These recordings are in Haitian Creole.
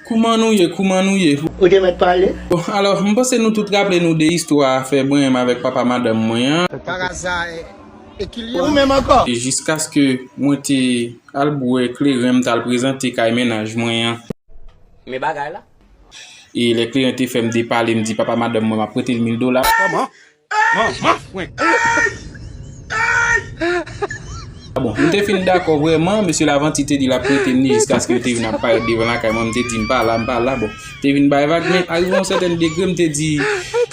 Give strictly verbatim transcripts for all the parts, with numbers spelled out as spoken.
Kouman nou ye? Kouman nou ye? Ou te mèt pale? Bon, alò, m panse nou tout raple nou de istwa afè mwen menm avèk papa madanm mwen an. Karaza e, e kilye ou menm ankò? E jiskaske mwen te al bwè kleren, m t al prezante kay mennaj mwen an. Men bagay la. E lè kleren te fè m depale, m di papa madanm mwen m ap prete l mil dola. Kòman? Manman frenk. Ah bon, m te fin dakò vrèman, mesye Lavanti te di l ap prete m li jiskaske yo te vin ap parèt devan lakay mwen, m te di m pa la, m pa la. Bon, te vin bay vag, men arive yon sètèn degre, m te di,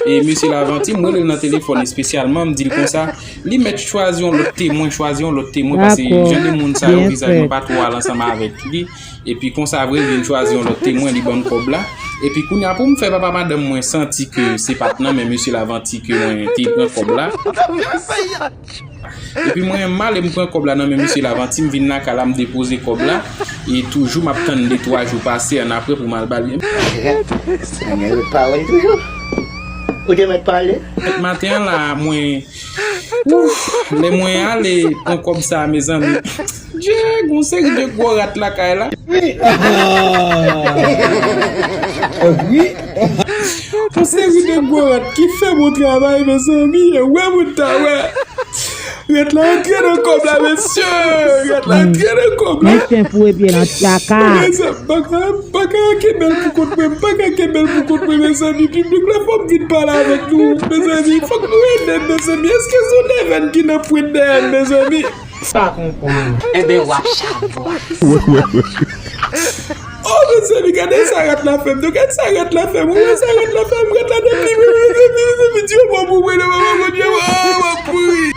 e, mesye Lavanti, m rele l nan telefòn espesyalman, m di l konsa, li mèt chwazi yon lòt temwen, chwazi yon lòt temwen, paske jan de moun sa yo, vizaj mwen pa twò al ansanm avèk li. Epi konsa vre, li vin chwazi yon lòt temwen, li ban m kòb la. Epi kounye a pou m fè papa madanm mwen santi ke se pa t nan men mesye Lavanti ke mwen te pran kòb la. Epi mwen, m ale m pran kòb la nan men mesye Lavanti, m vin lakay la, m depoze kòb la. E toujou m ap tann de twa jou pase annapre pou m al ba li. Rèt. Rèt pawòl toujou. Ou te mèt pale? Maten an la, mwen, ouf, lè mwen ale pran kòb sa, mezanmi. Dye, gon seri de gwo rat lakay la. Wi. Wi. Gon seri de gwo rat ki fè bon travay, mezanmi. Wè moun ta wè. Rat la antre nan kòb la, mesye. Rat la antre nan kòb la. Men chen foure pye nan ti kaka. Mezanmi, baka, baka kenbe l pou kont mwen, baka kenbe l pou kont mwen, mezanmi. Piblik la, fò m vin pale avèk nou, mezanmi. Fòk nou ede m, mezanmi. Èske se yon devèn ki nan pwent dèyè m, mezanmi? Pa konprann. Enben, w ap chavwa. Oh, mezanmi, gade sa rat la fè m. Gade sa rat la fè m. Ou wè sa rat la fè m. Rat la depi, wi, wi, wi, wi, wi, wi, Dye, mwen mouri, mwen mouri, Dye, mwen mouri.